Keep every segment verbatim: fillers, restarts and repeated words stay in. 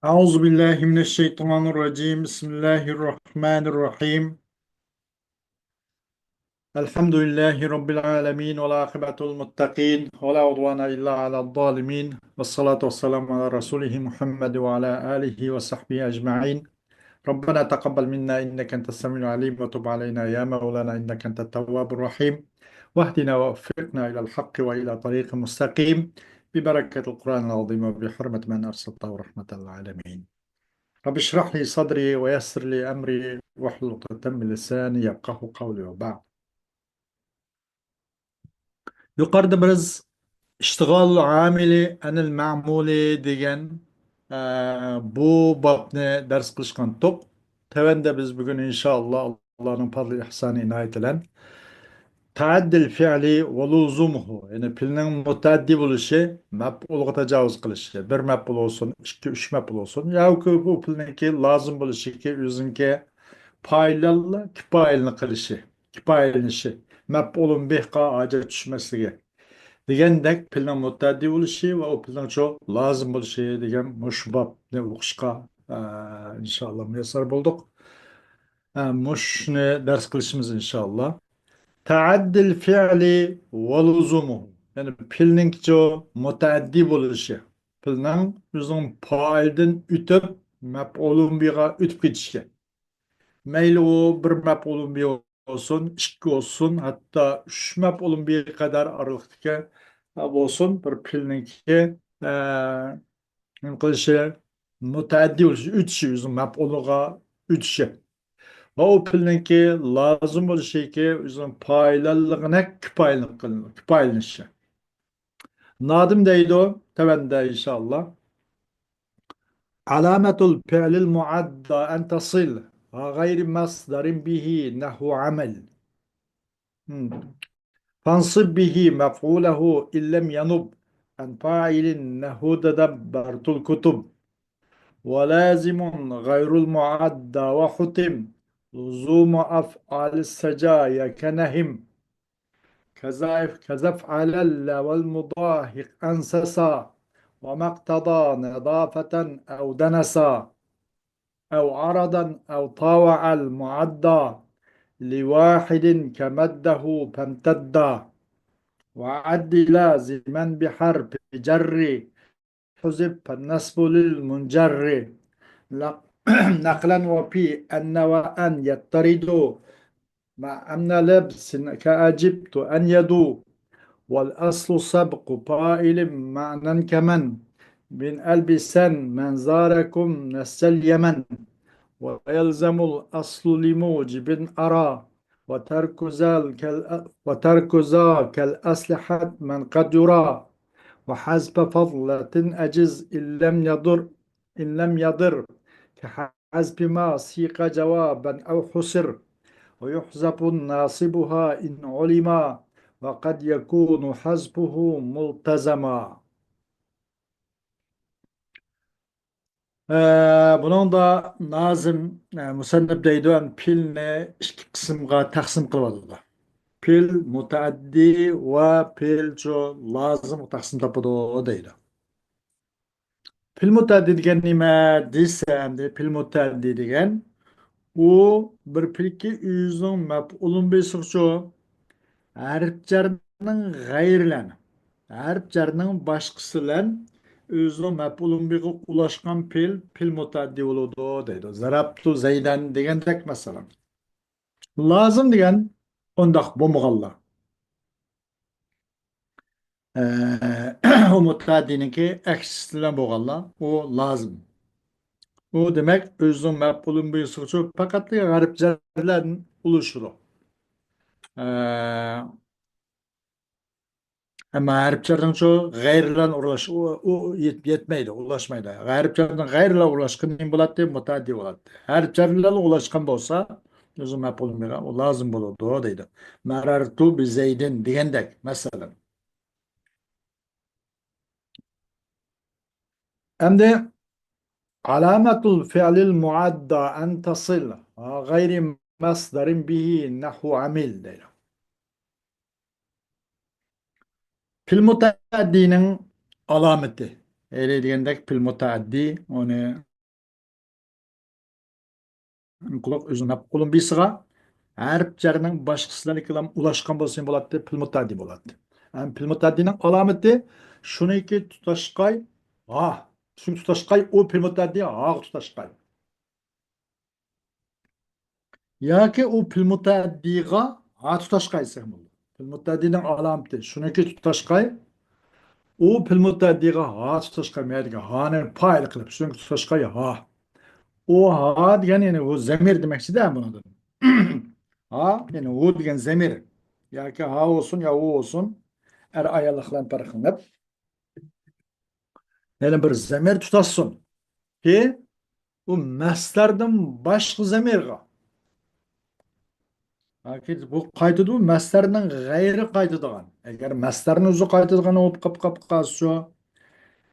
أعوذ بالله من الشيطان الرجيم. بسم الله الرحمن الرحيم. الحمد لله رب العالمين، والعاقبة للمتقين، ولا عدوان إلا على الظالمين، والصلاة والسلام على رسوله محمد وعلى آله وصحبه أجمعين. ربنا تقبل منا إنك أنت السميع العليم، وتب علينا يا مولانا إنك أنت التواب الرحيم، واهدنا ووفقنا إلى الحق وإلى طريق مستقيم، ببركة القرآن العظيم وبحرمة من أرسلته رحمة للعالمين. رب اشرح لي صدري ويسر لي أمري واحلل عقدة من لساني يفقهوا قولي وبعد. يۇقىرىدا بىز ئىشتىغال ئامىلى ئەنىل مەمۇلى دېگەن، ئە، بۇ بابنى دەرس قىلىشقانتۇق. تۆۋەندە بىز بۈگۈن ئىنشائاللا ئاللانىڭ پازلى ئىھسانى ئىنايىتى بىلەن تەئەددىل فىئلى ۋە لۇزۇمۇھۇ، يەنى پېئىلنىڭ مۇتەئەددى بولۇشى، مەپئۇلغا تاجاۋۇز قىلىشى، بىر مەپئۇل بولسۇن، ئىككى، ئۈچ مەپئۇل بولسۇن، ياكى بۇ پېئىلنىڭكى لازىم بولۇشىكى، ئۆزىنىڭكى پائىللارلا كىپايىلىنى قىلىشى، كىپايىلىنىشى، مەپئۇلۇن بىھقا ھاجەت چۈشمەسلىكى دېگەندەك پېئىلنىڭ مۇتەئەددى بولۇشى ۋە ئۇ پېئىلنىڭ شۇ لازىم بولۇشى دېگەن مۇشۇ بابنى ئوقۇشقا، ئە، ئىنشائاللا مۇيەسسەر بولدۇق. ئە، مۇشۇنى دەرس قىلىشىمىز ئىنشائاللا. تەئەددىل فىئلى ۋە لۇزۇمۇ. يەنى پېئىلنىڭكىچۇ مۇتەئەددى بولۇشى. پېئىلنىڭ ئۆزىنىڭ پائىلىدىن ئۆتۈپ، مەپئۇلۇن بىغا ئۆتۈپ كېتىشى. مەيلى ئۇ بىر مەپئۇلۇن بى بولسۇن، ئىككى بولسۇن، ھەتتا ئۈچ مەپئۇلۇن بىگە قەدەر ئارىلىقتىكى، ئە، بولسۇن، بىر پېئىلنىڭكى، ئە، نېمە قىلىشى، مۇتەئەددى بولۇشى، ئۆتۈشى، ئۆزىنىڭ مەپئۇلىغا ئۆتۈشى. ۋە ئۇ پېئىلنىڭكى لازىم بولۇشىكى، ئۆزىنىڭ پائىللىقىنى كىپايىلىنىشى. نادىم دەيدۇ، تۆۋەندە ئىنشائاللا. علامة الفعل المعدى أن تصل غير مصدر به نحو عمل. فانصب به مفعوله إن لم ينب عن فاعل نحو تدبرت الكتب. ولازم غير المعدى وحتم لزوم أفعال السجايا كنهم. كذا، كذا افعلل والمضاهق أنسسا، وما اقتضى نظافة أو دنسا، أو عرضا أو طاوع المعدى لواحد كمده فامتدا، وعد لازما بحرف جر حذف فالنصب للمنجر. نق-، نقلا وفي أن وأن يطرد مع أمن لبس كأجبت أن يدو. والأصل سبق فاعل معنى كمن من ألبسا من زاركم نسج اليمن. ويلزم الأصل لموجب أرى وترك ذا كال-، وترك ذا كالأصل حتما قد يرى. وحذف فضلة أجز إن لم يضر، إن لم يضر، كحذف ما سيق جوابا أو حصر، ويحذف ناصبها إن علم، وقد يكون حذفه ملتزما. ئە، بۇنىڭدا نازىم، ئە، مۇسەننىپ دەيدۇ، يەنى پېئىلنى ئىككى قىسىمغا تەقسىم قىلىۋالىدۇ. پېئىل مۇتەئەددى ۋە پېئىلچۇ لازىمغا تەقسىم تاپىدۇ دەيدۇ. پېئىل مۇتەئەددى دېگەن نېمە دېسە، ئەمدى پېئىل مۇتەئەددى دېگەن ئۇ بىر پېئىلكى ئۆزىنىڭ مەپئۇلۇن بىسىغىچۇ ھەرپ جەرنىڭ غەيرىلەن، ھەرپ جەرنىڭ باشقىسى بىلەن ئۆزىنىڭ مەپئۇلۇن بىغا ئۇلاشقان پېئىل، پېئىل مۇتەئەددى بولىدۇ دەيدۇ. زەرەپتۇ زەيدەن دېگەندەك مەسىلەن. لازىم دېگەن ئۇنداق بولمىغانلار. ئە، ئۇ مۇتەئەددىنىڭكى ئەكسىسى بىلەن بولغانلار، ئۇ لازىم. ئۇ دېمەك، ئۆزىنىڭ مەپئۇلۇن بىسىغىچۇ پەقەتلا ھەرپ جەر بىلەن ئۇلىشىدۇ. ئە، ئەمما ھەرپ جەرنىڭچۇ غەيرى بىلەن ئۇلىشىش، ئۇ، ئۇ يەت-، يەتمەيدۇ، ئۇلاشمايدۇ. ھەرپ جەرنىڭ غەيرى بىلەن ئۇلاشقان نېمە بولاتتى؟ مۇتەئەددى بولاتتى. ھەرپ جەر بىلەن ئۇلاشقان بولسا، ئۆزى مەپئۇلۇن بىغا، ئۇ لازىم بولىدۇ دەيدۇ. مەرەرتۇ بىزەيدىن دېگەندەك، مەسىلەن. ئەمدى علامة الفعل المعدى أن تصل غير مصدر به نحو عمل دەيدۇ. پېئىل مۇتەئەددىنىڭ ئالامىتى. ھېلى دېگەندەك پېئىل مۇتەئەددى، ئۇنى قۇلۇق ئۆزى مەپئۇلۇن بىسىغا ھەرپ جەرنىڭ باشقىسى بىلەن كېلەم ئۇلاشقان بولسا بولاتتى، پېئىل مۇتەئەددى بولاتتى. ھەم پېئىل مۇتەئەددىنىڭ ئالامىتى شۇنىڭكى تۇتاشقاي ھا. شۇنىڭكى تۇتاشقاي ئۇ پېئىل مۇتەئەددى ھاغا تۇتاشقاي. ياكى ئۇ پېئىل مۇتەئەددىغا ھا تۇتاشقاي دېسەك بولىدۇ. پېئىل مۇتەئەددىنىڭ ئالامىتى شۇنىڭكى تۇتاشقاي، ئۇ پېئىل مۇتەئەددىغا ھا تۇتاشقاي، مەيەدىكى ھانى پائىل قىلىپ، شۇنىڭكى تۇتاشقاي ھا. ئۇ ھا دېگەن، يەنى ئۇ زەمىر دېمەكچىدە بۇنىڭدىن. ھا، يەنى ھۇ دېگەن زەمىر. ياكى ھا بولسۇن، يا ھۇ بولسۇن. ئەر ئاياللىق بىلەن پەرقلىنىپ. يەنە بىر زەمىر تۇتاشسۇن. كى، ئۇ مەسدەردىن باشقا زەمىرغا. ياكى بۇ قايتىدۇ، مەسدەرنىڭ غەيرى قايتىدىغان. ئەگەر مەسدەرنىڭ ئۆزى قايتىدىغان بولۇپ قاپ-، قاپ-، قالسىچۇ،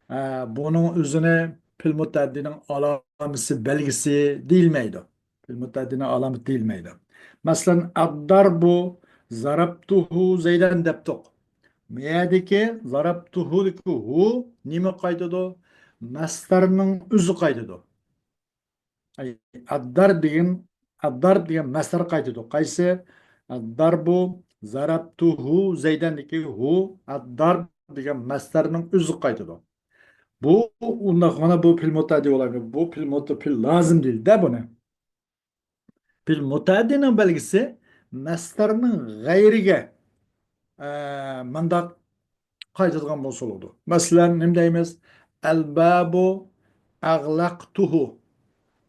ئە، بۇنىڭ ئۆزىنى پېئىل مۇتەئەددىنىڭ ئالامىسى، بەلگىسى دېيىلمەيدۇ. پېئىل مۇتەئەددىنىڭ ئالامىتى دېيىلمەيدۇ. مەسىلەن، ئەدداربۇ زەرەبتۇھۇ زەيدەن دەپتۇق. مەيەدىكى زەرەبتۇھۇدىكى ھۇ نېمە قايتىدۇ؟ مەسدەرنىڭ ئۆزى قايتىدۇ. ئەي، ئەددار دېگەن، ئەددار دېگەن مەسدەر قايتىدۇ. قايسى؟ ئەدداربۇ زەرەبتۇھۇ زەيدەندىكى ھۇ، ئەددار دېگەن مەسدەرنىڭ ئۆزى قايتىدۇ. بۇ ئۇنداق، مانا بۇ پېئىل مۇتەئەددى بولالمايدۇ. بۇ پېئىل مۇت-، پېئىل لازىم دېيىلدى بۇنى. پېئىل مۇتەئەددىنىڭ بەلگىسى مەسدەرنىڭ غەيرىگە، ئە، مۇنداق قايتىدىغان بولسا بولىدۇ. مەسىلەن، نېمە دەيمىز؟ ئەلبابۇ ئەغلەقتۇھۇ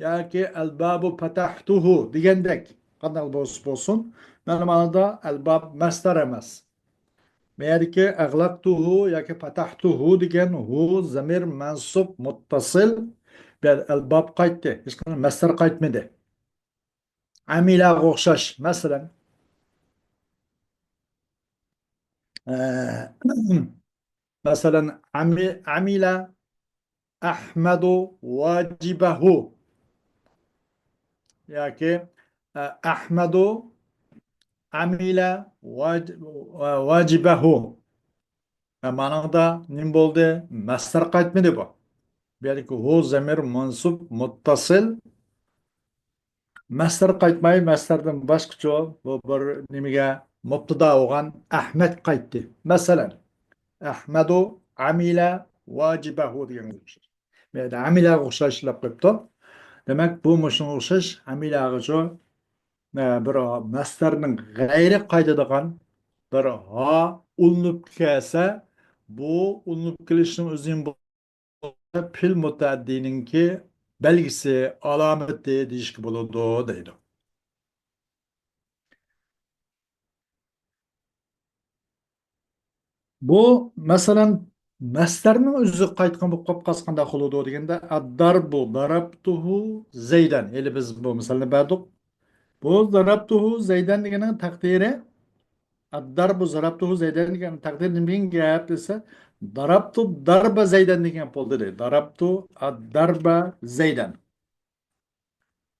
ياكى ئەلبابۇ پەتەھتۇھۇ دېگەندەك قانداق بولسا بولسۇن، مانا مانىدا ئەلباب مەسدەر ئەمەس. بۇ يەردىكى ئەغلەقتۇھۇ ياكى پەتەھتۇھۇ دېگەن ھۇ زەمىر مەنسۇب مۇتتەسىل، بۇ يەردە ئەلباب قايتتى، ھېچقانداق مەسدەر قايتمىدى. ئەمىلەگە ئوخشاش، مەسىلەن، ئە، مەسىلەن، ئەمى-، ئەمىلە ئەھمەدۇ ۋاجىبەھۇ. ياكى، ئە، ئەھمەدۇ ئەمىلە ۋاج-، ۋاجىبەھۇ. ئە، مانىڭدا نېمە بولدى؟ مەسدەر قايتمىدى بۇ. بۇ يەردىكى ھۇ زەمىر مەنسۇب مۇتتەسىل. مەسدەر قايتماي، مەسدەردىن باشقىچە بۇ بىر نېمىگە مۇپتىدا بولغان ئەھمەد قايتتى. مەسىلەن، ئەھمەدۇ ئەمىلە ۋاجىبەھۇ دېگەنگە ئوخشاش. بۇ يەردە ئەمىلەگە ئوخشاش دەپ قويۇپتۇ. دېمەك، بۇ مۇشۇنىڭغا ئوخشاش ئەمىلەگىچۇ، ئە، بىر مەسدەرنىڭ غەيرى قايتىدىغان بىر ھا ئۇلىنىپ كەلسە، بۇ ئۇلىنىپ كېلىشنىڭ ئۆزى پېئىل مۇتەئەددىنىڭكى بەلگىسى، ئالامىتى دېيىشكە بولىدۇ دەيدۇ. بۇ، مەسىلەن، مەسدەرنىڭ ئۆزى قايتقان بولۇپ قاپ قالسا قانداق بولىدۇ دېگەندە، ئەدداربۇ دارابتۇھۇ زەيدەن. ھېلى بىز بۇ مىسالنى بەردۇق. بۇ دارابتۇھۇ زەيدەن دېگەننىڭ تەقدىرى، ئەدداربۇ زەرەبتۇھۇ زەيدەن دېگەن تەقدىر نېمە دېگەن گەپ دېسە، دارابتۇ داربە زەيدەن دېگەن گەپ بولدى دەيدۇ. دارابتۇ ئەدداربە زەيدەن.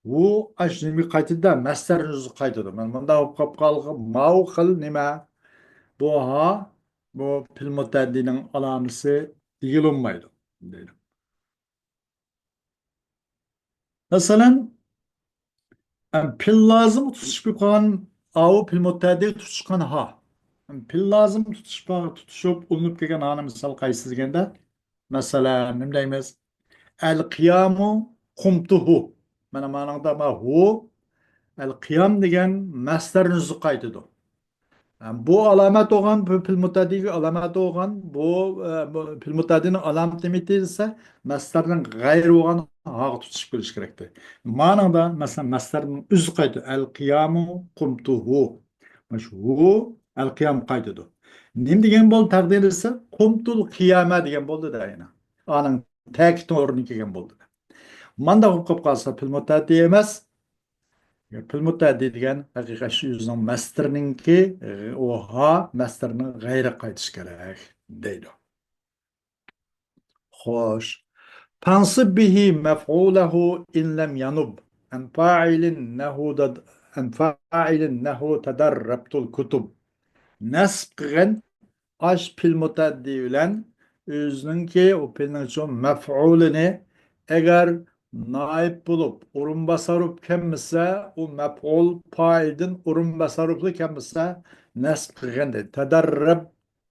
ھۇ ئاشۇ نېمىگە قايتىدۇ-دە، مەسدەرنىڭ ئۆزىگە قايتىدۇ. مانا مۇنداق بولۇپ قاپ قالغان ماۋۇ خىل نېمە؟ بۇ ھا، بۇ پېئىل مۇتەئەددىنىڭ ئالامىتى دېيىلمەيدۇ دەيدۇ. مەسىلەن، ئەم، پېئىل لازىمغا تۇتىشىپ قالغان ئاۋۇ پېئىل مۇتەئەددىگە تۇتۇشقان ھا. ئەم، پېئىل لازىم تۇتۇشۇپ، تۇتۇشۇپ ئۇلىنىپ كەلگەن ھانىڭ مىسالى قايسى دېگەندە، مەسىلەن، نېمە دەيمىز؟ ئەل قىيامۇ قۇمتۇھۇ. مانا مانىڭدا ما ھۇ، ئەل قىيام دېگەن مەسدەرنىڭ ئۆزىگە قايتىدۇ. بۇ ئالامەت بولغان، بۇ پېئىل مۇتەئەددىگە ئالامەت بولغان، بۇ، ئە، بۇ پېئىل مۇتەئەددىنىڭ ئالامىتى نېمىتى دېسە، مەسدەرنىڭ غەيرى بولغان ھاغا تۇتىشىپ كېلىش كېرەكتى. مانىڭدا، مەسىلەن، مەسدەرنىڭ ئۆزى قايتىدۇ. ئەل قىيامۇ قۇمتۇھۇ. مانا شۇ ھۇ ئەل قىيام قايتىدۇ. نېمە دېگەن بولدى تەقدىر دېسە، قۇمتۇل قىيامە دېگەن بولدى دە يەنە. ئانىڭ تەكىتنىڭ ئورنىغا كەلگەن بولدى. مانداق بولۇپ قالسا پېئىل مۇتەئەددى ئەمەس. پېئىل مۇتەئەددى دېگەن ھەقىقەت شۇ ئۆزىنىڭ مەسدىرىنىڭكى، ئە، ئۇ ھا مەسدىرىنىڭ غەيرىگە قايتىشى كېرەك دەيدۇ. خوش. فانصب به مفعوله إن لم ينب عن فاعل نحو د-، عن فاعل نحو تدربت الكتب. نەسب قىلغىن ئاش پېئىل مۇتەئەددى بىلەن ئۆزىنىڭكى، ئۇ پېئىلنىڭ شۇ مەپئۇلىنى ئەگەر نائىب بولۇپ، ئورۇنباسار بولۇپ كەلمىسە، ئۇ مەپئۇل پائىلدىن ئورۇنباسار بولۇپ كەلمىسە، نەسب قىلغىن دەيدۇ. تەدەررەب،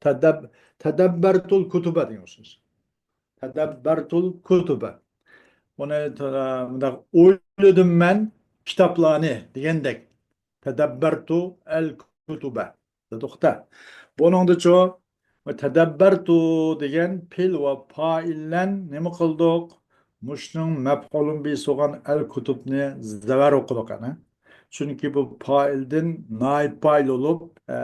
تەدەب-، تەدەببەرتۇل كۇتۇبە دېگەن ئوخشاش. تەدەببەرتۇل كۇتۇبە. ئۇنى، مۇنداق ئويلىدىم مەن كىتابلارنى دېگەندەك. تەدەببەرتۇ ئەل كۇتۇبە. دېدۇق-تە. بۇنىڭدىچۇ، تەدەببەرتۇ دېگەن پېئىل ۋە پائىللەن نېمە قىلدۇق؟ مۇشۇنىڭ مەپئۇلۇن بىسى بولغان ئەل كۇتۇبنى زەۋەر ئوقۇدۇق، ئەنە. چۈنكى بۇ پائىلدىن نائىب پائىل بولۇپ، ئە،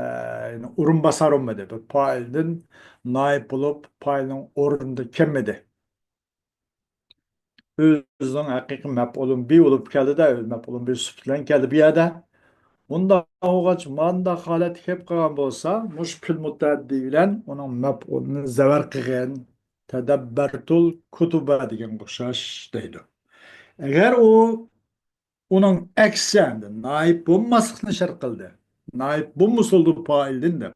يەنى ئورۇنباسار بولمىدى. بۇ پائىلدىن نائىب بولۇپ، پائىلنىڭ ئورنىدا كەلمىدى. ئۆزىنىڭ ھەقىقىي مەپئۇلۇن بى بولۇپ كەلدى-دە، ئۆز مەپئۇلۇن بى سۈپىتى بىلەن كەلدى بۇ يەردە. ئۇنداق بولغاچ، مانداق ھالەتكە كېلىپ قالغان بولسا، مۇشۇ پېئىل مۇتەئەددى بىلەن ئۇنىڭ مەپئۇلىنى زەۋەر قىلغىن، تەدەببەرتۇل كۇتۇبە دېگەنگە ئوخشاش دەيدۇ. ئەگەر ئۇ ئۇنىڭ ئەكسىچە، ئەمدى نائىب بولماسلىقنى شەرت قىلدى. نائىب بولمىسىلىدۇ پائىلدىن دەپ.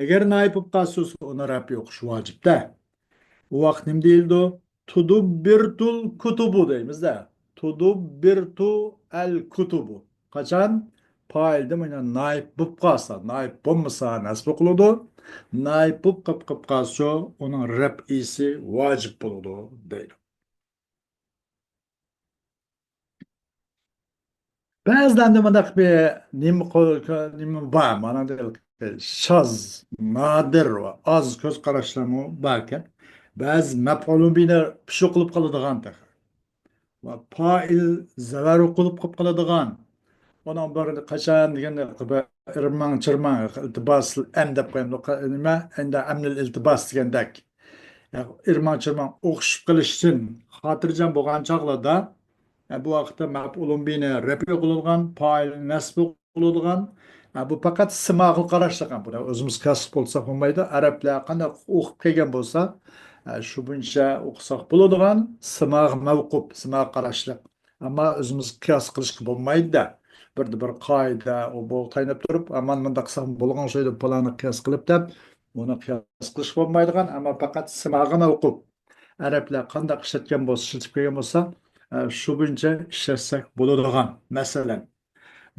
ئەگەر نائىب بولۇپ قالسا، ئۇنى رەپئى ئوقۇش ۋاجىپتە. ئۇ ۋاقىت نېمە دېيىلىدۇ؟ تۇدۇببىرتۇل كۇتۇبۇ دەيمىز-دە. تۇدۇببىرتۇ ئەل كۇتۇبۇ. قاچان؟ پائىلدىن مانا نائىب بولۇپ قالسا، نائىب بولمىسا نەسب قىلىدۇ. نائىب بولۇپ قېلىپ، قېلىپ قالسا، ئۇنىڭ رەپئىسى ۋاجىپ بولىدۇ دەيدۇ. بەزىلەردە مۇنداق بىر نېمە قو-، نېمە بار، مانا شاز، نادىر ۋە ئاز كۆز قاراشلارمۇ باركەن. بەزى مەپئۇلۇن بىنى پىشۇ قىلىپ قالىدىغان تېخى. ۋە پائىل زەۋەر قىلىپ قېلىپ قالىدىغان. ئۇنىڭ بىر قاچان دېگەندە، بىر ئىرماڭ چىرماڭ ئىلتىباس ئەن دەپ قويامدۇ، نېمە، ئەندە ئەمنىل ئىلتىباس دېگەندەك. ئىرماڭ چىرماڭ ئوخشىشىپ قېلىشتىن خاتىرجەم بولغان چاغلاردا، بۇ ۋاقىتتا مەپئۇلۇن بىنى رەپئى قىلىدىغان، پائىل نەسب قىلىدىغان، بۇ پەقەت سىماغا قاراشلىق. بۇنى ئۆزىمىز قىياس قىلىپ بولساق بولمايدۇ. ئەرەبلەر قانداق ئوقۇپ كەلگەن بولسا، شۇ بويىچە ئوقۇساق بولىدىغان، سىماغا مەۋقۇپ، سىماغا قاراشلىق. ئەمما ئۆزىمىز قىياس قىلىشقا بولمايدۇ-دە. بىردە بىر قائىدە، ئۇ بۇ تايىنىپ تۇرۇپ، ئەمما مۇنداق قىلساق بولغان ئوخشايدۇ، پالانى قىياس قىلىپ دەپ، ئۇنى قىياس قىلىشقا بولمايدىغان، ئەمما پەقەت سىماغا مەۋقۇپ. ئەرەبلەر قانداق ئىشلەتكەن بولسا، ئىشلىتىپ كەلگەن بولسا، ئە، شۇ بويىچە ئىشلەتسەك بولىدىغان. مەسىلەن،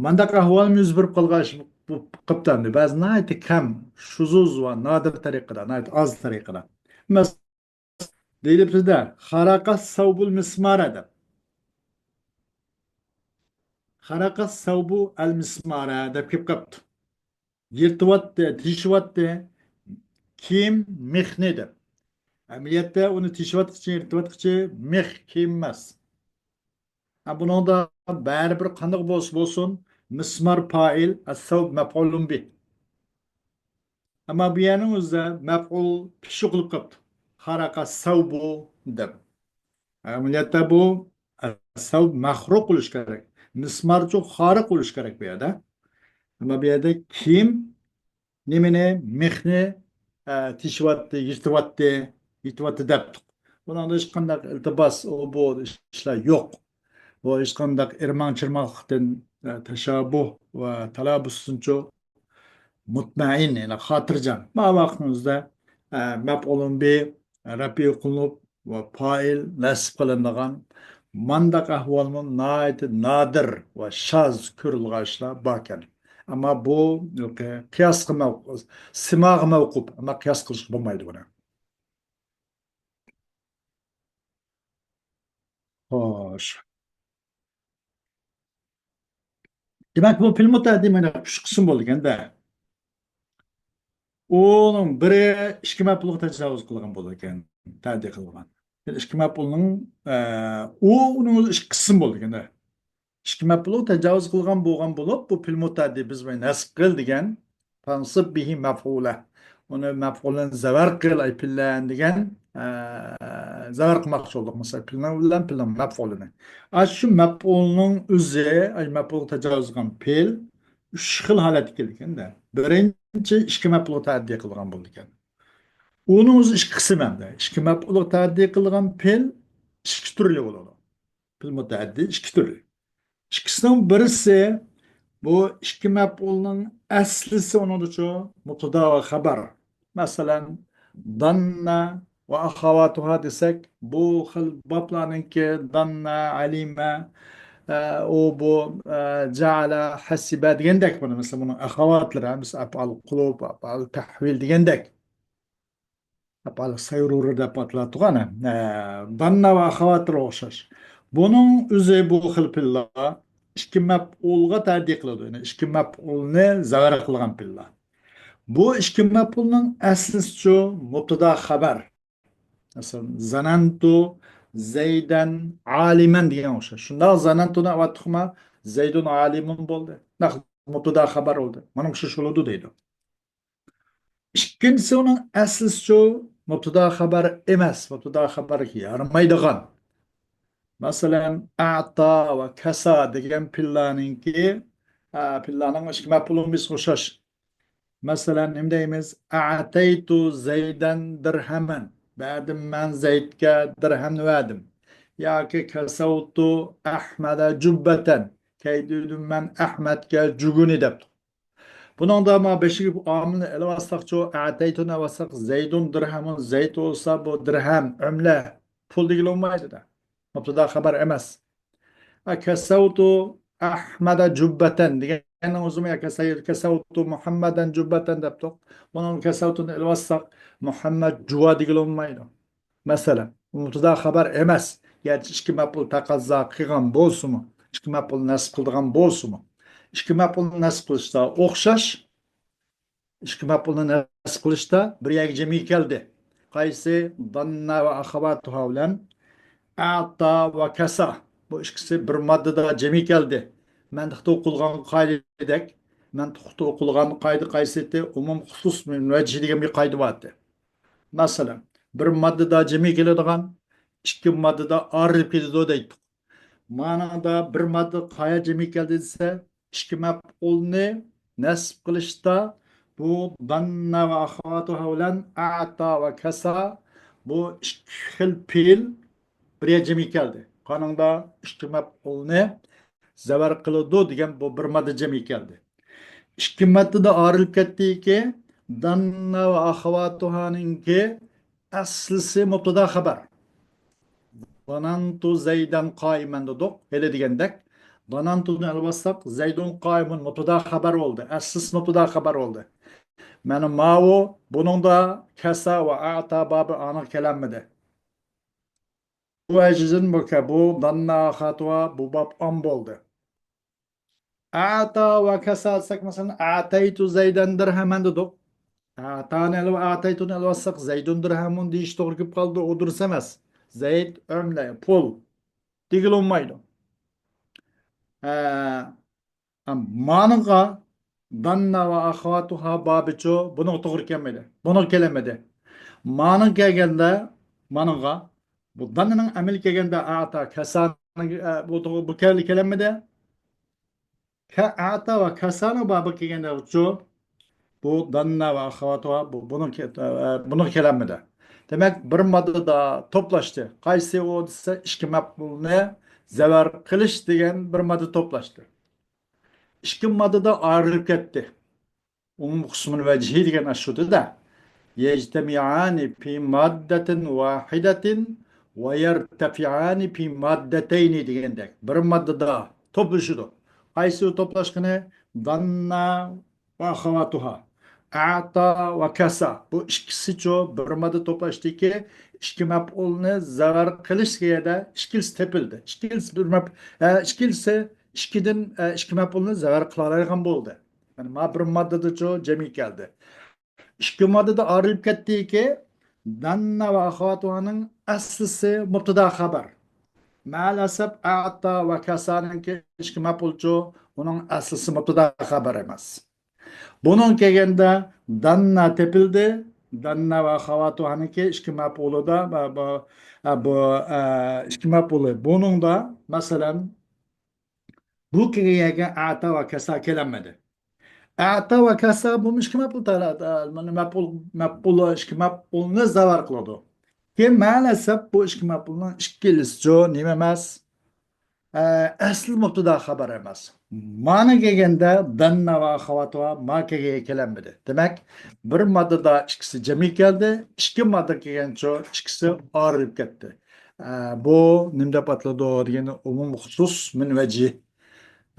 مانداق ئەھۋالمۇ يۈز بېرىپ قالغان ئىش بولۇپ قاپتۇ ئەمدى. بەزى ناھايىتى كەم، شۇزۇز ۋە نادىر تەرىقىدە، ناھايىتى ئاز تەرىقىدە. مەسىلەن، دېيىلىپ سىزدە، خەرەقە سەۋبۇل مىسمارە دەپ. خەرەقە سەۋبۇ ئەل مىسمارە دەپ كېلىپ قاپتۇ. يىرتىۋەتتى، تېشىۋەتتى. كىيىم مىخنى دەپ. ئەمەلىيەتتە ئۇنى تېشىۋەتكۈچى، يىرتىۋەتكۈچى مىخ كىيىم ئەمەس. ھە، بۇنىڭدا بەرىبىر قانداق بولسا بولسۇن، مىسمار پائىل، ئەسسەۋب مەپئۇلۇن بىھ. ئەمما بۇ يەرنىڭ ئۆزىدە مەپئۇل پىشۇ قىلىپ قاپتۇ. خەرەقە سەۋبۇ دەپ. ئەمەلىيەتتە بۇ ئەسسەۋب مەخرۇق بولۇش كېرەك. مىسمارچۇ خارىق بولۇش كېرەك بۇ يەردە. ئەمما بۇ يەردە كىيىم نېمىنى، مىخنى، ئە، تېشىۋەتتى، يىرتىۋەتتى، يىرتىۋەتتى دەپتۇق. بۇنىڭدا ھېچقانداق ئىلتىباس، ئۇ، بۇ ئىشلار يوق. بۇ ھېچقانداق ئىرماڭ-چىرماڭلىقتىن، ئە، تەشابۇھ ۋە تەلابۇستىنچۇ مۇتمەئىن، يەنى خاتىرجەم. ما ۋاقتىمىزدا، ئە، مەپئۇلۇن بى رەپئى قىلىنىپ، ۋە پائىل نەسب قىلىنىدىغان مانداق ئەھۋالمۇ ناھايىتى نادىر ۋە شاز كۆرۈلىدىغان ئىشلار باركەن. ئەمما بۇ قىياسقا مەۋ-، سىماغا مەۋقۇپ، ئەمما قىياس قىلىشقا بولمايدۇ بۇنى. خوش. دېمەك، بۇ پېئىل مۇتەئەددى مانا ئۈچ قىسىم بولىدىكەن-دە. ئۇنىڭ بىرى ئىككى مەپئۇلغا تاجاۋۇز قىلغان بولىدىكەن، تەئەددى قىلغان. يەنى ئىككى مەپئۇلنىڭ، ئە، ئۇ، ئۇنىڭ ئۆزى ئىككى قىسىم بولىدىكەن-دە. ئىككى مەپئۇلغا تاجاۋۇز قىلغان بولغان بولۇپ، بۇ پېئىل مۇتەئەددى بىز بۇنى نەسب قىل دېگەن، فەنسىب بىھى مەفئۇلە. ئۇنى مەپئۇلىنى زەۋەر قىل، ئەي پېئىللەن دېگەن، ئە، زەۋەر قىلماقچى بولدۇق. مىسال، پېئىلنىڭ بىلەن پېئىلنىڭ مەپئۇلىنى. ئاشۇ مەپئۇلنىڭ ئۆزى، ئەي مەپئۇلغا تاجاۋۇز قىلغان پېئىل ئۈچ خىل ھالەتتە كېلىدىكەن-دە. بىرىنچى، ئىككى مەپئۇلغا تەئەددى قىلغان بولىدىكەن. ئۇنىڭ ئۆزى ئىككى قىسىم ئەمدى. ئىككى مەپئۇلغا تەئەددى قىلغان پېئىل ئىككى تۈرلۈك بولىدۇ. پېئىل مۇتەئەددى ئىككى تۈرلۈك. ئىككىسىنىڭ بىرسى، بۇ ئىككى مەپئۇلنىڭ ئەسلىسى ئۇنىڭدىچۇ مۇبتادا ۋە خەبەر. مەسىلەن، داننا ۋە ئەخەۋاتۇھا دېسەك، بۇ خىل بابلارنىڭكى داننا، ئەلىمە، ئە، ئۇ، بۇ، ئە، جەئەلە، ھەسىبە دېگەندەك بۇنى. مەسىلەن، بۇنىڭ ئەخەۋاتلىرى، ھە، مەسىلەن، ئەپئال قۇلۇب، ئەپئال تەھۋىل دېگەندەك. ئەپئال سەيرۇرە دەپ ئاتىلاتتىغان، ئە، داننا ۋە ئەخەۋاتلىرىغا ئوخشاش. بۇنىڭ ئۆزى بۇ خىل پېئىللار ئىككى مەپئۇلغا تەئەددى قىلىدۇ. يەنى ئىككى مەپئۇلنى زەۋەر قىلغان پېئىللار. بۇ ئىككى مەپئۇلنىڭ ئەسلىسىچۇ مۇبتادا خەبەر. مەسىلەن، زانانتۇ زەيدەن ئالىمەن دېگەن ئوخشاش. شۇنداق زانانتۇنى ئەۋەتتۇقما، زەيدۇن ئالىمۇن بولدى. نەق مۇبتادا خەبەر بولدى. مانا مۇشۇ بولىدۇ دەيدۇ. ئىككىنچىسى ئۇنىڭ ئەسلىسىچۇ مۇبتادا خەبەر ئەمەس، مۇبتادا خەبەرگە يارىمايدىغان. مەسىلەن، ئەتا ۋە كەسا دېگەن پېئىللارنىڭكى، ئە، پېئىللارنىڭ ئىككى مەپئۇلى بىز ئوخشاش. مەسىلەن، نېمە دەيمىز؟ ئەتەيتۇ زەيدەن دىرھەمەن. بەردىم مەن زەيدكە دىرھەمنى بەردىم. ياكى كەسەۋتۇ ئەھمەدە جۇببەتەن. كىيدۈردۈم مەن ئەھمەدكە جۇگۇنى دەپتۇ. بۇنىڭدا ما بېشىغا بۇ ئامىلنى ئېلىۋالساقچۇ، ئەتەيتۇنى ئېلىۋالساق، زەيدۇن دىرھەمۇن، زەيد بولسا بۇ دىرھەم، ئۆملە، پۇل دېگىلى بولمايدۇ-دە. مۇبتادا خەبەر ئەمەس. ھە، كەسەۋتۇ ئەھمەدە جۇببەتەن دېگەننىڭ ئۆزىمۇ يا كەسەي-، كەسەۋتۇ مۇھەممەدەن جۇببەتەن دەپتۇق. بۇنىڭ كەسەۋتۇنى ئېلىۋالساق، مۇھەممەد جۇۋا دېگىلى بولمايدۇ. مەسىلەن، مۇبتادا خەبەر ئەمەس. گەرچە ئىككى مەپئۇل تەقەززا قىلغان بولسىمۇ، ئىككى مەپئۇل نەسب قىلىدىغان بولسىمۇ، ئىككى مەپئۇل نەسب قىلىشتا ئوخشاش، ئىككى مەپئۇلنى نەسب قىلىشتا بىر يەرگە جەمئىي كەلدى. قايسى؟ داننا ۋە ئەخەۋاتۇھا بىلەن ئەتا ۋە كەسا. بۇ ئىككىسى بىر ماددىدا جەمئىي كەلدى. مەنتىقتا ئوقۇلغان قائىدىدەك، مەنتىقتا ئوقۇلغان قائىدە قايسى ئىدى؟ ئۇمۇم خۇسۇس مۇنۋەججىھ دېگەن بىر قائىدە بار ئىدى. مەسىلەن، بىر ماددىدا جەمئىي كېلىدىغان، ئىككى ماددىدا ئايرىلىپ كېتىدۇ دەيتتۇق. مانىڭدا بىر ماددا قايا جەمئىي كەلدى دېسە، ئىككى مەپئۇلنى نەسب قىلىشتا بۇ داننا ۋە ئەخەۋاتۇھا بىلەن ئەتا ۋە كەسا، بۇ ئىككى خىل پېئىل بىر يەر جەمئىي كەلدى. قانۇندا ئىككى مەپئۇلنى زەۋەر قىلىدۇ دېگەن بۇ بىر ماددا جەمئىي كەلدى. ئىككى ماددىدا ئايرىلىپ كەتتىكى، داننا ۋە ئەخەۋاتۇھانىڭكى ئەسلىسى مۇبتادا خەبەر. ظننت زيدا قائما دېدۇق، ھېلى دېگەندەك. ظننتنى ئېلىۋالساق، زيد قائم مۇبتادا خەبەر بولدى. ئەسلىسى مۇبتادا خەبەر بولدى. مانا ماۋۇ، بۇنىڭدا كەسا ۋە ئەتا بابى ئانىغا كېلەلمىدى. بۇ ئەجىزىن بۇ كە-، بۇ داننا خاتىۋا بۇ باب ئان بولدى. ئەتا ۋە كەسا دېسەك، مەسىلەن، ئەتەيتۇ زەيدەن دىرھەمەن دېدۇق. ئەتانى ئېلىپ، ئەتەيتۇنى ئېلىۋالساق، زەيدۇن دىرھەمۇن دېيىش توغرا كېلىپ قالىدۇ. ئۇ دۇرۇس ئەمەس. زەيد ئۆملە، پۇل دېگىلى بولمايدۇ. ئە، مانىڭغا داننا ۋە ئەخەۋاتۇھا بابىچۇ، بۇنىڭغا توغرا كەلمىدى. بۇنىڭغا كېلەلمىدى. مانىڭغا كەلگەندە، مانىڭغا، بۇ داننىنىڭ ئەمىلى كەلگەندە ئەتا، كەسانىڭ، ئە، بۇ، بۇ كەل-، كېلەلمىدى. كە-، ئەتا ۋە كەسانىڭ بابىغا كەلگەندەچۇ، بۇ داننا ۋە ئەخەۋاتۇھا، بۇ، بۇنىڭ كە-، ئە، بۇنىڭغا كېلەلمىدى. دېمەك، بىر ماددىدا توپلاشتى. قايسى ئۇ دېسە، ئىككى مەپئۇلنى زەۋەر قىلىش دېگەن بىر ماددا توپلاشتى. ئىككى ماددىدا ئايرىلىپ كەتتى. ئۇمۇم خۇسۇس مۇنۋەججىھ دېگەن ئاشۇدى-دە. يجتمعان في مادة واحدة ويرتفعان في مادتين دېگەندەك. بىر ماددىدا توپلىشىدۇ. قايسى توپلاشقىنى؟ داننا ۋە ئەخەۋاتۇھا. ئەتا ۋە كەسا. بۇ ئىككىسىچۇ بىر ماددا توپلاشتىكى ئىككى مەپئۇلنى زەۋەر قىلىش دېگەندە ئىككىلىسى تېپىلدى. ئىككىلىسى بىر مەپ-، ئە، ئىككىلىسى ئىككىدىن، ئە، ئىككى مەپئۇلنى زەۋەر قىلالايدىغان بولدى. يەنى ما بىر ماددىدىچۇ جەمئىي كەلدى. ئىككى ماددىدا ئايرىلىپ كەتتىكى، داننا ۋە ئەخەۋاتۇھانىڭ ئەسلىسى مۇبتادا خەبەر. مەلەسەپ ئەتا ۋە كەسانىڭكى ئىككى مەپئۇلچۇ، ئۇنىڭ ئەسلىسى مۇبتادا خەبەر ئەمەس. بۇنىڭ كەلگەندە داننا تېپىلدى. داننا ۋە ئەخەۋاتۇھانىڭكى ئىككى مەپئۇلىدا، بۇ، بۇ، بۇ، ئە، ئىككى مەپئۇلى. بۇنىڭدا، مەسىلەن، بۇ كېلگەن يەرگە ئەتا ۋە كەسا كېلەلمىدى. ئەتا ۋە كەسا بۇمۇ ئىككى مەپئۇل تەلا-، مەپئۇل، مەپئۇل، ئىككى مەپئۇلنى زەۋەر قىلىدۇ. كېيىن مەلەسەپ بۇ ئىككى مەپئۇلنىڭ ئىككىلىسىچۇ نېمە ئەمەس؟ ئە، ئەسلى مۇبتىدا خەۋەر ئەمەس. مانا كەلگەندە دەننە ۋە ئەخەۋاتۇھا ما كەلگەن كەلمىدى. دېمەك، بىر ماددىدا ئىككىسى جەمئىي كەلدى، ئىككى ماددا كەلگەنچۇ ئىككىسى ئايرىلىپ كەتتى. ئە، بۇ نېمە دەپ ئاتىلىدۇ دېگەندە، ئومۇم خۇسۇس مىن ۋەجھى.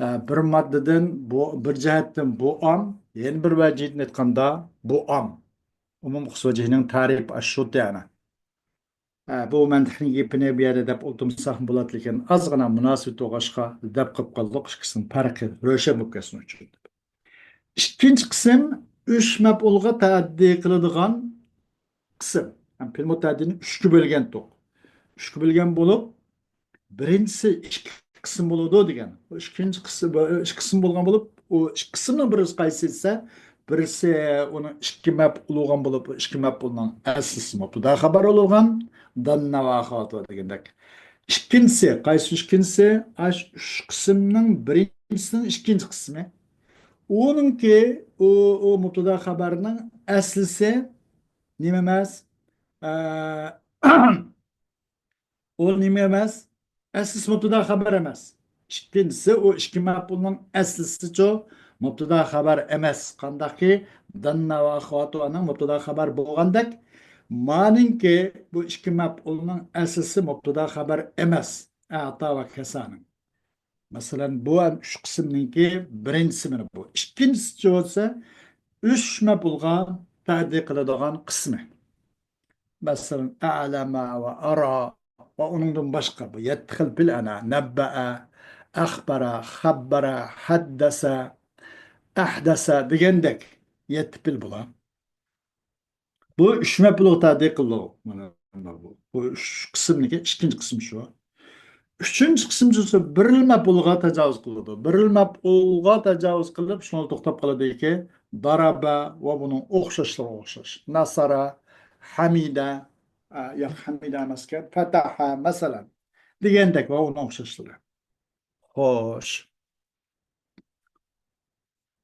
ئە، بىر ماددىدىن بۇ، بىر جەھەتتىن بۇ ئام، يەنە بىر ۋەجھىدىن ئېيتقاندا بۇ ئام. ئومۇم خۇسۇس ۋەجھىنىڭ تەرىپى ئاشۇ يەنى. ئە، بۇ مەنتىقنىڭ گېپىنى بۇ يەردە دەپ ئولتۇرمىساقمۇ بولاتتى، لېكىن ئازغىنا مۇناسىۋىتى بولغاچقا دەپ قىلىپ قالدۇق، ئىككىسىنىڭ پەرقى روشەن بولۇپ كەتسۇن ئۈچۈن. ئىككىنچى قىسىم ئۈچ مەپئۇلغا تەئەددى قىلىدىغان قىسىم. ھەم پېئىل مۇتەئەددىنى ئۈچكە بۆلگەنتۇق. ئۈچكە بۆلگەن بولۇپ، بىرىنچىسى ئىككى قىسىم بولىدۇ دېگەن. بۇ ئىككىنچى قىسىم، بۇ ئىككى قىسىم بولغان بولۇپ، ئۇ ئىككى قىسىمنىڭ بىرىسى قايسى دېسە، بىرىسى ئۇنىڭ ئىككى مەپئۇلى بولغان بولۇپ، ئۇ ئىككى مەپئۇلنىڭ ئەسلىسى مۇبتىدا خەۋەر بولغان، دەننە ۋە ئەخەۋاتۇھا دېگەندەك. ئىككىنچىسى، قايسى ئىككىنچىسى؟ ئاش ئۈچ قىسىمنىڭ بىرىنچىسىنىڭ ئىككىنچى قىسمى. ئۇنىڭكى، ئۇ، ئۇ مۇبتىدا خەۋەرنىڭ ئەسلىسى نېمە ئەمەس؟ ئە، ئۇ نېمە ئەمەس؟ ئەسلىسى مۇبتىدا خەۋەر ئەمەس. ئىككىنچىسى، ئۇ ئىككى مەپئۇلنىڭ ئەسلىسىچۇ مۇبتىدا خەۋەر ئەمەس. قانداقكى دەننە ۋە ئەخەۋاتۇھانىڭ مۇبتىدا خەۋەر بولغاندەك، مانىڭكى بۇ ئىككى مەپئۇلنىڭ ئەسلىسى مۇبتىدا خەۋەر ئەمەس. ئەتا ۋە كەسانىڭ. مەسىلەن، بۇ ھەم ئۈچ قىسىمنىڭكى بىرىنچىسى مانا بۇ. ئىككىنچىسى بولسا ئۈچ مەپئۇلغا تەئەددى قىلىدىغان قىسمى. مەسىلەن، ئەلەمە ۋە ئارا ۋە ئۇنىڭدىن باشقا بۇ يەتتە خىل پېئىل ئەنە، نەببەئە، ئەخبەرە، خەببەرە، ھەددەسە، ئەھدەسە دېگەندەك يەتتە پېئىل بۇلار. بۇ ئۈچ مەپئۇلغا تەئەددى قىلىدۇ. مانا بۇ، بۇ ئۈچ قىسىمنىڭكى ئىككىنچى قىسمى شۇ. ئۈچىنچى قىسىم بولسا بىرلا مەپئۇلغا تاجاۋۇز قىلىدۇ. بىرلا مەپئۇلغا تاجاۋۇز قىلىپ، شۇنىڭدا توختاپ قالىدۇكى، دارابە ۋە بۇنىڭ ئوخشاشلىرىغا ئوخشاش. ناسارا، ھەمىدە، ئە، ياق، ھەمىدە ئەمەسكەن، پەتەھە، مەسىلەن، دېگەندەك ۋە ئۇنىڭ ئوخشاشلىرى. خوش.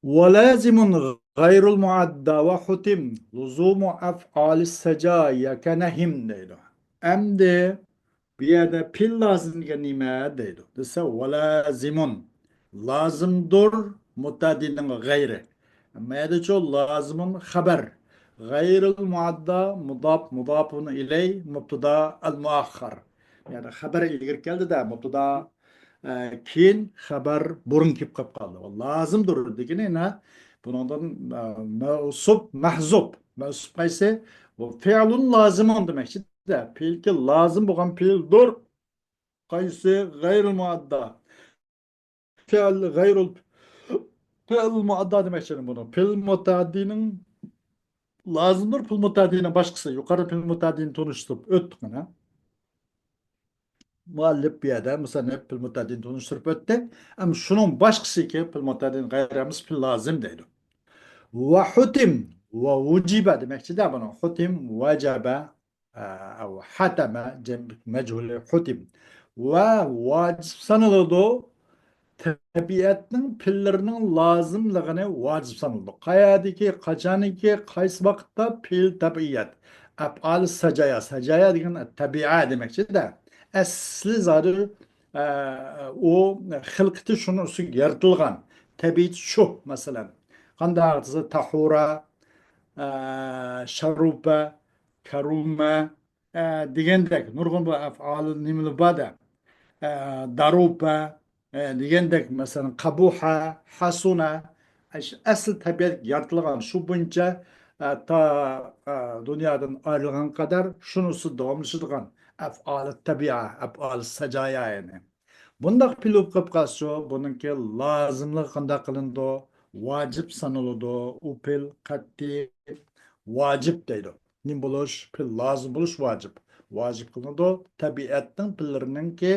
ولازم غير المعدى وحتم لزوم أفعال السجايا كنهم دەيدۇ. ئەمدى بۇ يەردە پېئىل لازىم دېگەن نېمە دەيدۇ دېسە، ولازم، لازىمدۇر مۇتەئەددىنىڭ غەيرى. ئەمما يەردىچۇ لازىمۇن خەبەر. غەيرىل مۇئەددا مۇداپ، مۇداپۇن ئىلەي، مۇبتىدا ئەل مۇئەخخەر. يەنى خەبەر ئىلگىرى كەلدى-دە، مۇبتىدا، ئە، كېيىن خەبەر بۇرۇن كېلىپ قېلىپ قالدى. لازىمدۇر دېگىنى نە؟ بۇنىڭدىن، ئە، مەۋسۇپ، مەھزۇپ. مەۋسۇپ قايسى؟ بۇ فېئلۇن لازىمۇن دېمەكچى-دە. پېئىلكى لازىم بولغان پېئىلدۇر. قايسى؟ غەيرىل مۇئەددا. فېئىل غەيرۇل، فېئىل مۇئەددا دېمەكچى بۇنى. پېئىل مۇتەئەددىنىڭ لازىمدۇر، پېئىل مۇتەئەددىنىڭ باشقىسى. يۇقىرىدا پېئىل مۇتەئەددىنى تونۇشتۇرۇپ ئۆتتۇق مانا. مۇئەللىپ بۇ يەردە، مۇسەننىپ پېئىل مۇتەئەددىنى تونۇشتۇرۇپ ئۆتتى. ئەمما شۇنىڭ باشقىسىكى، پېئىل مۇتەئەددىنىڭ غەيرى ئەمەس، پېئىل لازىم دەيدۇ. ۋە ھۇتىم ۋە ۋۇجىبە دېمەكچىدە بۇنى. ھۇتىم، ۋەجەبە، ئە، ھەتەمە، جەم-، مەجھۇلى ھۇتىم. ۋە ۋاجىب سانىلىدۇ. تەبىئەتنىڭ پېئىللىرىنىڭ لازىملىقىنى ۋاجىب سانىلىدۇ. قەيەردىكى، قاچانكى، قايسى ۋاقىتتا پېئىل تەبىئەت. ئەپئال سەجايا، سەجايا دېگەن تەبىئە دېمەكچىدە. ئەسلى زادى، ئە، ئۇ خىلقىتى شۇنىڭ ئۈستىگە يارىتىلغان. تەبىئىتى شۇ، مەسىلەن. قانداق دېسە، تەھۇرە، ئە، شەرۇپە، كەرۇمە، ئە، دېگەندەك نۇرغۇن بۇ ئەپئال نېمىلەر بار-دە. ئە، داروپە، ئە، دېگەندەك، مەسىلەن، قەبۇھە، ھەسۇنە، ئەش-، ئەسلى تەبىئەتكە يارىتىلغان شۇ بويىچە، ئە، تا، ئە، دۇنيادىن ئايرىلغان قەدەر شۇنىڭ ئۈستىدە داۋاملىشىدىغان ئەپئال تەبىئە، ئەپئال سەجايا، يەنى. بۇنداق پېئىل بولۇپ قېلىپ قالسىچۇ، بۇنىڭكى لازىملىقى قانداق قىلىنىدۇ؟ ۋاجىپ سانىلىدۇ. ئۇ پېئىل قەتئىي ۋاجىپ دەيدۇ. نېمە بولۇش؟ پېئىل لازىم بولۇش ۋاجىپ. ۋاجىپ قىلىنىدۇ. تەبىئەتنىڭ پېئىللىرىنىڭكى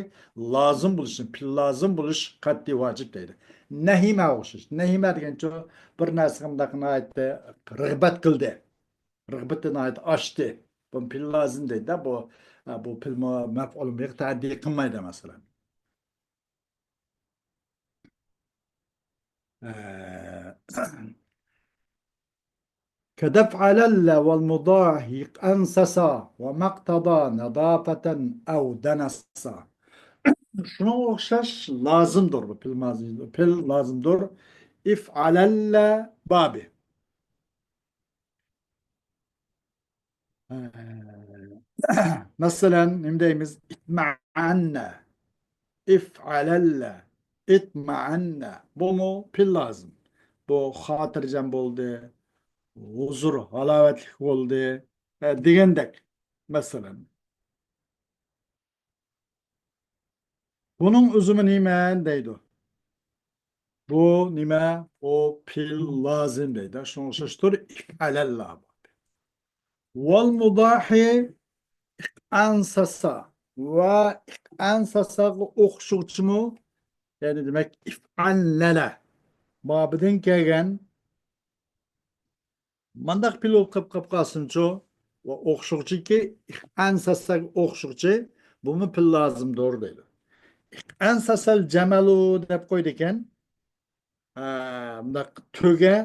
لازىم بولۇشى، پېئىل لازىم بولۇش قەتئىي ۋاجىپ دەيدۇ. نەھىمە ئوخشاش. نەھىمە دېگەنچۇ بىر نەرسىگە مۇنداق ناھايىتى رىغبەت قىلدى. رىغبىتى ناھايىتى ئاشتى. بۇنى پېئىل لازىم دەيدۇ. بۇ، بۇ پېئىل مۇ-، مەپئۇل بىغا تەئەددى قىلمايدۇ، مەسىلەن. ئە، كدفعل والمضاهق أنسسا وما اقتضى نظافة أو دنسا. شۇنىڭغا ئوخشاش لازىمدۇر بۇ، پېئىل لازىمدۇر. پېئىل لازىمدۇر. ئىفئەلەللە بابى. ئە، مەسىلەن، نېمە دەيمىز؟ ئىتمەئەننە، ئىفئەلەللە، ئىتمەئەننە. بۇمۇ پېئىل لازىم. بۇ خاتىرجەم بولدى، ھۇزۇر، ھالاۋەتلىك بولدى، ئە، دېگەندەك. مەسىلەن. بۇنىڭ ئۆزىمۇ نېمە دەيدۇ؟ بۇ نېمە؟ ئۇ پېئىل لازىم دەيدۇ. شۇنىڭغا ئوخشاشتۇر، ئىفئەلەللا. ۋەل مۇداھى ئىقئەنساسا ۋە ئىقئەنساساغا ئوخشىغۇچىمۇ، يەنى دېمەك، ئىفئەللەلە بابىدىن كەلگەن مانداق پېئىل بولۇپ قېلىپ قالسۇنچۇ؟ ۋە ئوخشىغۇچىكى، ئەنسەسسەگە ئوخشىغۇچى، بۇمۇ پېئىل لازىمدۇر دەيدۇ. ئەنسەسەل جەمەلۇ دەپ قويىدىكەن. ئە، مۇنداق تۆگە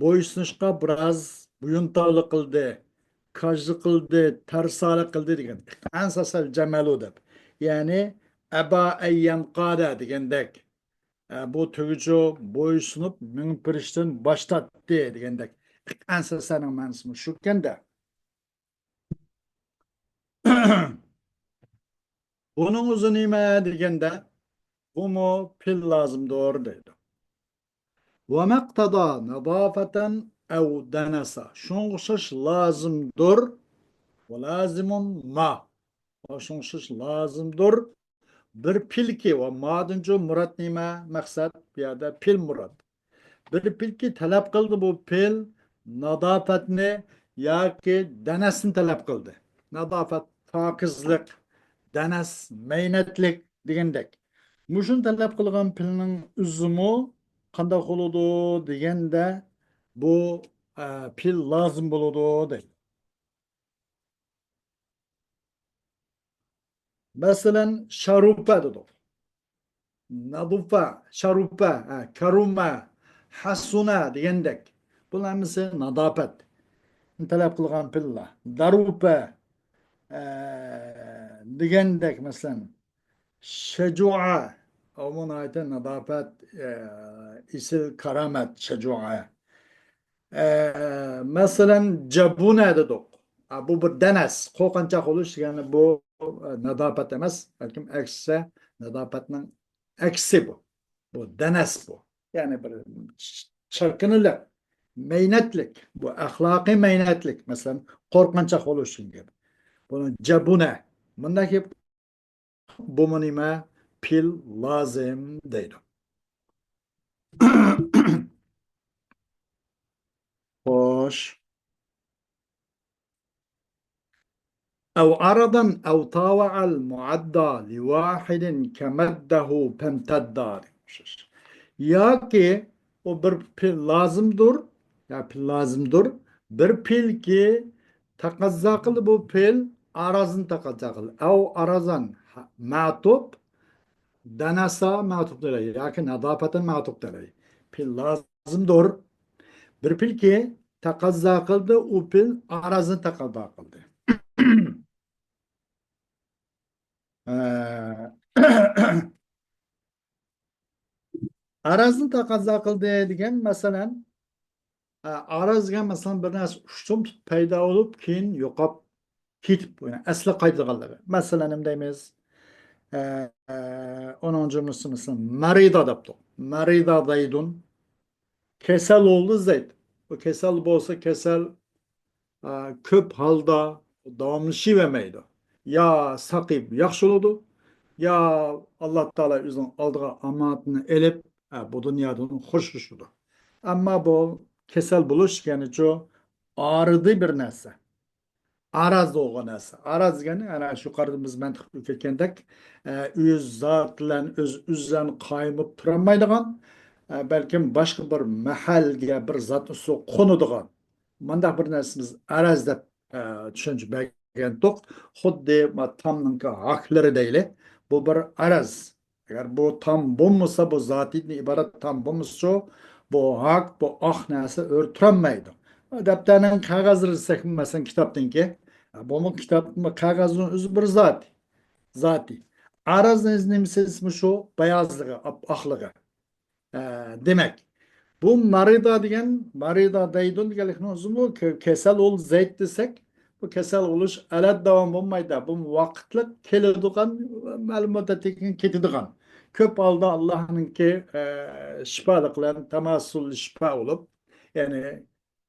بويسۇنۇشقا بىراز بويۇنتاۋلىق قىلدى، كاجلىق قىلدى، تەرسالىق قىلدى دېگەن. ئەنسەسەل جەمەلۇ دەپ. يەنى، ئەبا ئەييەنقادە دېگەندەك. ئە، بۇ تۆگىچۇ بويسۇنۇپ مېڭىپ بېرىشتىن باش تارتتى دېگەندەك. ئەنسەسەنىڭ مەنىسىمۇ شۇكەندە. بۇنىڭ ئۆزى نېمە دېگەندە، بۇمۇ پېئىل لازىمدۇر دەيدۇ. ۋەمەقتەدا نەزافەتەن ئەۋ دەنەسا. شۇنىڭغا ئوخشاش لازىمدۇر. ۋە لازىمۇن ما. ۋە شۇنىڭغا ئوخشاش لازىمدۇر. بىر پېئىلكى ۋە مادىنچۇ مۇراد نېمە؟ مەقسەت، بۇ يەردە پېئىل مۇراد. بىر پېئىلكى تەلەپ قىلدى بۇ پېئىل نازافەتنى ياكى دەنەسنى تەلەپ قىلدى. نازافەت پاكىزلىق، دەنەس مەينەتلىك دېگەندەك. مۇشۇنى تەلەپ قىلغان پېئىلنىڭ ئۆزىمۇ قانداق بولىدۇ دېگەندە، بۇ، ئە، پېئىل لازىم بولىدۇ دەيدۇ. مەسىلەن، شارۇپە دېدۇق. نەزۇفە، شارۇپە، ھە، كەرۇمە، ھەسۇنە دېگەندەك. بۇلار ھەممىسى نازافەت. تەلەپ قىلغان پېئىللار. دەرۇپە، ئە، دېگەندەك، مەسىلەن، شەجۇئە، ئۇمۇ ناھايىتى نازافەت، ئە، ئېسىل كارامەت، شەجۇئە. ئە، مەسىلەن، جەبۇنە دېدۇق. ئا، بۇ بىر دەنەس، قورقۇنچاق بولۇش دېگەنى بۇ، ئە، نازافەت ئەمەس، بەلكىم ئەكسىچە نازافەتنىڭ ئەكسى بۇ. بۇ دەنەس بۇ. يەنى بىر چىركىنلىق، مەينەتلىك، بۇ ئەخلاقىي مەينەتلىك، مەسىلەن، قورقۇنچاق بولۇش دېگەن گەپ. بۇنى جەبۇنە، مۇنداق گەپ بۇمۇ نېمە؟ پېئىل لازىم دەيدۇ. خوش. ئەۋ ئارازەن ئەۋ تابەئەل مۇئەددا لىۋاھىدىن كەمەددەھۇ فەمتەددا. ياكى ئۇ بىر پېئىل لازىمدۇر، يا پېئىل لازىمدۇر. بىر پېئىلكى تەقەززا قىلدى، بۇ پېئىل ئارازنى تەقەززا قىلدى. ئەۋ ئارازەن مەتۇپ، دەنەسا مەتۇپ ئەلەيھ ياكى نازافەتەن مەتۇپ ئەلەيھ. پېئىل لازىمدۇر. بىر پېئىلكى تەقەززا قىلدى، ئۇ پېئىل ئارازنى تەقەززا قىلدى. ئە، ئارازنى تەقەززا قىلدى دېگەن، مەسىلەن، ئە، ئاراز دېگەن، مەسىلەن، بىر نەرسە ئۇشتۇمتۇت پەيدا بولۇپ، كېيىن يوقاپ كېتىپ، يەنى ئەسلىگە قايتىدىغانلىقى. مەسىلەن، نېمە دەيمىز؟ ئە، ئۇنىڭ جۈملىسى، مەسىلەن، مەرىدا دەپتۇق. مەرىدا زەيدۇن. كېسەل بولدى زەيد. بۇ كېسەل بولسا، كېسەل، ئە، كۆپ ھالدا داۋاملىشىۋەرمەيدۇ. يا ساقىيىپ ياخشى بولىدۇ، يا ئاللا تائالا ئۆزىنىڭ ئالدىغا ئامانىتىنى ئېلىپ، ئە، بۇ دۇنيادىن خوشلىشىدۇ. ئەمما بۇ كېسەل بولۇش دېگەنچۇ ئارىدى بىر نەرسە. ئاراز بولغان نەرسە. ئاراز دېگەن، ئەنە شۇ يۇقىرىدا بىز مەنتىق ئۆگەتكەندەك، ئە، ئۆز زاتى بىلەن ئۆز، ئۆزى بىلەن قايمۇپ تۇرالمايدىغان، ئە، بەلكىم باشقا بىر مەھەلگە، بىر زات ئۈستىگە قونىدىغان. مۇنداق بىر نەرسە بىز ئەرەز دەپ، ئە، چۈشەنچە بەرگەنتۇق. خۇددى ما تامنىڭكى ھاكلىرى دەيلى. بۇ بىر ئەرەز. ئەگەر بۇ تام بولمىسا، بۇ زاتىدىن ئىبارەت تام بولمىسىچۇ، بۇ ھاك، بۇ ئاق نەرسە ئۆرە تۇرالمايدۇ. دەپتەرنىڭ قەغەزلىرى دېسەك، مەسىلەن، كىتابنىڭكى، بۇمۇ كىتاب، قەغەزنىڭ ئۆزى بىر زاتى. زاتى. ئارازنىڭ نېمىسى؟ مۇشۇ بايازلىقى، ئاق-، ئاقلىقى. ئە، دېمەك، بۇ مارىدا دېگەن، مارىدا زەيدۇن دېگەنلىكنىڭ ئۆزىمۇ كە-، كېسەل بولدى زەيد دېسەك، بۇ كېسەل بولۇش ئەلەت داۋام بولمايدۇ. بۇ ۋاقىتلىق كېلىدىغان، مەلۇم مۇددەتتىن كېيىن كېتىدىغان. كۆپ ھالدا ئاللاھنىڭكى، ئە، شىپالىقى بىلەن تاماسۇل شىپا بولۇپ، يەنى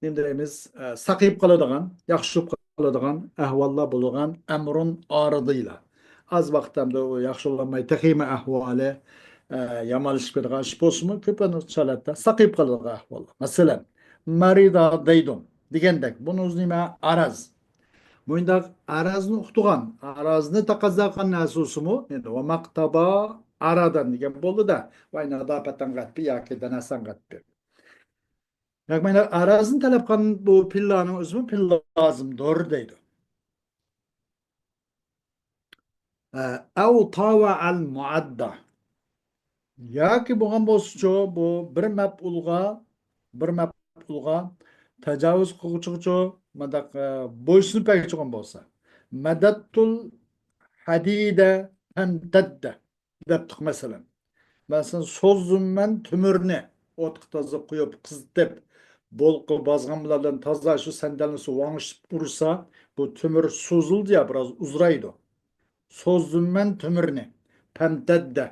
نېمە دەيمىز، ئە، ساقىيىپ قالىدىغان، ياخشى بولۇپ قالىدىغان ئەھۋاللار بولىدىغان ئەمرۇن ئارىدىيلا. ئاز ۋاقىتتا ئەمدى ئۇ ياخشى بولالماي، تېخىمۇ ئەھۋالى، ئە، يامانلىشىپ كېتىدىغان ئىش بولسىمۇ، كۆپ ھالەتتە ساقىيىپ قالىدىغان ئەھۋاللار. مەسىلەن، مارىدا زەيدۇن دېگەندەك، بۇنىڭ ئۆزى نېمە؟ ئاراز. مۇنداق ئارازنى ئۇقتۇرغان، ئارازنى تەقەززا قىلغان نەرسە بولسىمۇ، يەنى ۋە مەقتەدا ئارادەن دېگەن بولدى-دە، ۋە ئىن ئەدا پەتەن غەتبى ياكى دەنە سەن غەتبى. ياكى مانا ئارازنى تەلەپ قىلغان بۇ پېئىللارنىڭ ئۆزىمۇ پېئىل لازىمدۇر دەيدۇ. ئە، ئەۋ تاۋەئەل مۇئەددا. ياكى بولغان بولسىچۇ، بۇ بىر مەپئۇلغا، بىر مەپئۇلغا تاجاۋۇز قىلغۇچىغىچۇ، مۇنداق، ئە، بويسۇنۇپ بەرگۈچى بولغان بولسا. مەدەتتۇل ھەدىدە پەمتەددە. دەپتۇق، مەسىلەن. مەسىلەن، سوزدۇم مەن تۆمۈرنى، ئوتقا تازا قويۇپ، قىزىتىپ، بولقا بازغان بىلەن تازا شۇ سەندەلنى سۇ ۋاڭشىتىپ ئۇرسا، بۇ تۆمۈر سوزۇلدى يا، بىراز ئۇزىرايدۇ. سوزدۇم مەن تۆمۈرنى، پەمتەددە.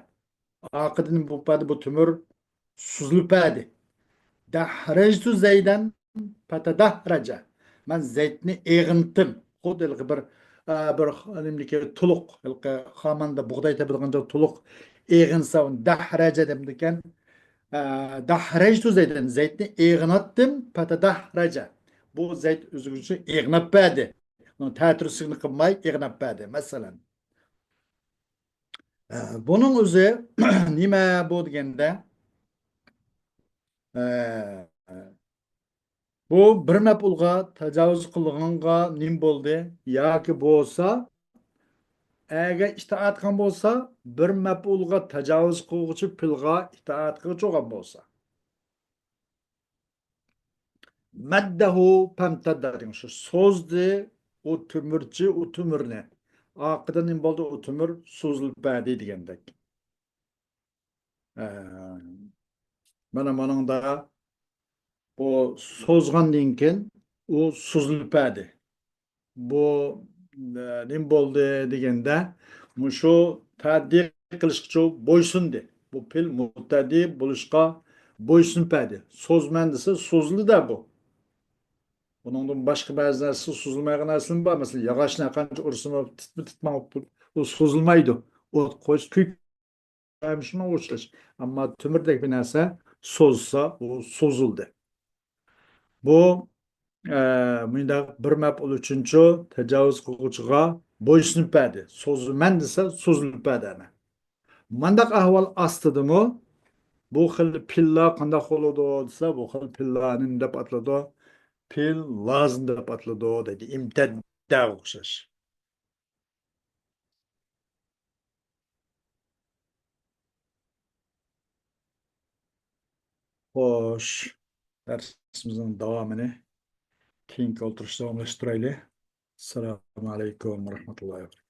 ئارقىدىن بۇ پەدە بۇ تۆمۈر سوزۇلۇپ بەردى. دەھرەجتۇ زەيدەن پەتەدەھرەجە. مەن زەيتنى ئېغىنتتىم. خۇددى ھېلىقى بىر، ئە، بىر نېمىدىكى تۇلۇق، ھېلىقى خاماندا بۇغداي تېپىدىغان تۇلۇق ئېغىنسا، ئۇنى دەھرەجە دەمدىكەن. ئە، دەھرەجتۇ زەيدەن، زەيتنى ئېغىناتتىم، پەتەدەھرەجە. بۇ زەيت ئۆزىگىچە ئېغىناپ بەردى. ئۇنىڭ تەتۈرسىزلىكىنى قىلماي ئېغىناپ بەردى. مەسىلەن. ئە، بۇنىڭ ئۆزى نېمە بۇ دېگەندە، ئە، بۇ بىر مەپئۇلغا تاجاۋۇز قىلغانغا نېمە بولدى؟ ياكى بولسا، ئەگەر ئىتائەت قىلغان بولسا، بىر مەپئۇلغا تاجاۋۇز قىلغۇچى پېئىلغا ئىتائەت قىلغۇچى بولغان بولسا. مەددەھۇ پەمتەددە دېگەن شۇ سوزدى، ئۇ تۆمۈرچى، ئۇ تۆمۈرنى. ئارقىدىن نېمە بولدى؟ ئۇ تۆمۈر سوزۇلۇپ بەردى دېگەندەك. ئە، مانا مۇنىڭدا بۇ سوزغاندىن كېيىن ئۇ سوزۇلۇپ بەردى. بۇ، ئە، نېمە بولدى دېگەندە، مۇشۇ تەئەددى قىلىشقىچۇ بويسۇندى. بۇ پېئىل مۇتەئەددى بولۇشقا بويسۇنۇپ بەردى. سوزىمەن دېسە سوزۇلدى-دە بۇ. بۇنىڭدىن باشقا بەزى نەرسە سوزۇلمايدىغان نەرسىمۇ بار. مەسىلەن، ياغاچنى قانچە ئۇرسىمۇ، تىتما تىتماڭ، ئۇ سوزۇلمايدۇ. ئوت قويسا كۆيۈپ شۇنىڭغا ئوخشاش. ئەمما تۆمۈردەك بىر نەرسە سوزسا، ئۇ سوزۇلدى. بۇ، ئە، مۇنداق بىر مەپئۇل ئۈچۈنچى تاجاۋۇز قىلغۇچىغا بويسۇنۇپ بەردى. سوزىمەن دېسە، سوزۇلۇپ بەردى ئەنە. مانداق ئەھۋال ئاستىدىمۇ بۇ خىل پېئىللار قانداق بولىدۇ دېسە، بۇ خىل پېئىللار نېمە دەپ ئاتىلىدۇ؟ پېئىل لازىم دەپ ئاتىلىدۇ دەيدۇ. ئىمتەددەگە ئوخشاش. خوش، دەرسىمىزنىڭ داۋامىنى كېيىنكى ئولتۇرۇشتا داۋاملاشتۇرايلى. ئەسسالامۇ ئەلەيكۇم ۋە رەھمەتۇللاھى ۋە بەرىكاتۇھ.